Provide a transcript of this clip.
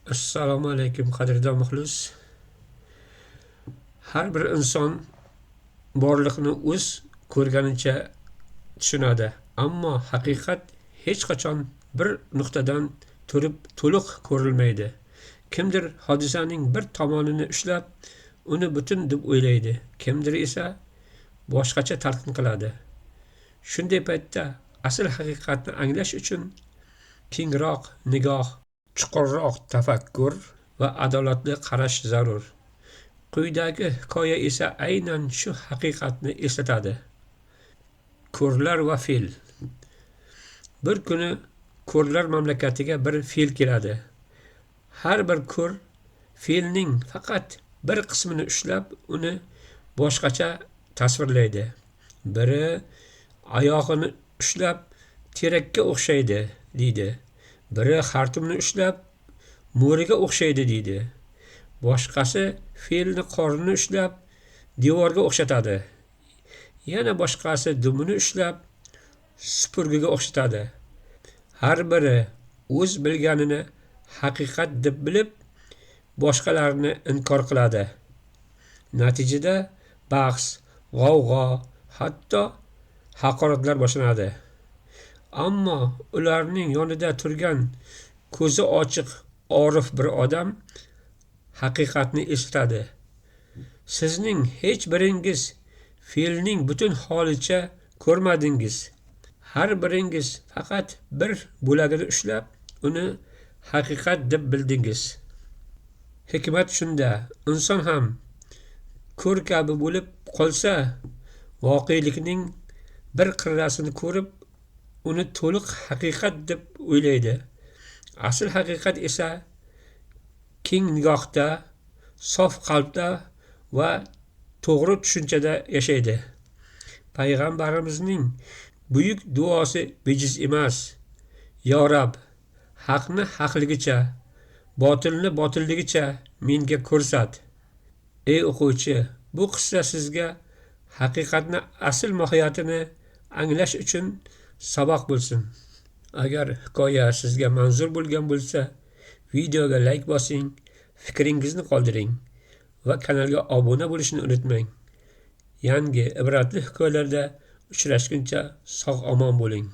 Assalomu alaykum, qadrdon muxlis. Har bir inson borliqni o'z ko'rganicha tushunadi, ammo haqiqat hech qachon bir nuqtadan turib to'liq ko'rilmaydi. Kimdir hodisaning bir tomonini ushlab, uni butun deb o'ylaydi, kimdir esa boshqacha talqin qiladi. Shunday paytda asl haqiqatni anglash uchun kengroq nigoh, chuqurroq tafakkur va adolatli qarash zarur. Quyidagi hikoya esa aynan shu haqiqatni eslatadi. Ko'rlar va fil. Bir kuni ko'rlar mamlakatiga bir fil keladi. Har bir ko'r filning faqat bir qismini ushlab, uni boshqacha tasvirlaydi. Biri oyog'ini ushlab terakka o'xshaydi deydi. Biri xartumni ushlab mo'riga o'xshaydi deydi. Boshqasi filni qornini ushlab devorga o'xshatadi. Yana boshqasi dumini ushlab supurgiga o'xshatadi. Har biri o'z bilganini haqiqat deb bilib, boshqalarni inkor qiladi. Natijada bahs, g'avg'o, hatto haqoratlar boshlanadi. Ammo ularning yonida turgan ko'zi ochiq orif bir odam haqiqatni eslatadi. Sizning hech biringiz filning butun holicha ko'rmadingiz. Har biringiz faqat bir bo'lagini ushlab, uni haqiqat deb bildingiz. Hikmat shunda, inson ham ko'r kabi bo'lib qolsa, voqelikning bir qirrasini ko'rib, uni to'liq haqiqat deb o'ylaydi. Asl haqiqat esa keng nigohda, sof qalbda va to'g'ri tushunchada yashaydi. Payg'ambarimizning buyuk duosi bejiz emas. Yo Rab, haqni haqligicha, botilni botilligicha menga ko'rsat. Ey o'quvchi, bu qissa sizga haqiqatni asl mohiyatini anglash uchun saboq bo'lsin. Agar hikoya sizga manzur bo'lgan bo'lsa, videoga like bosing, fikringizni qoldiring va kanalga obuna bo'lishni unutmang. Yangi ibratli hikoyalarda uchrashguncha sog' omon bo'ling.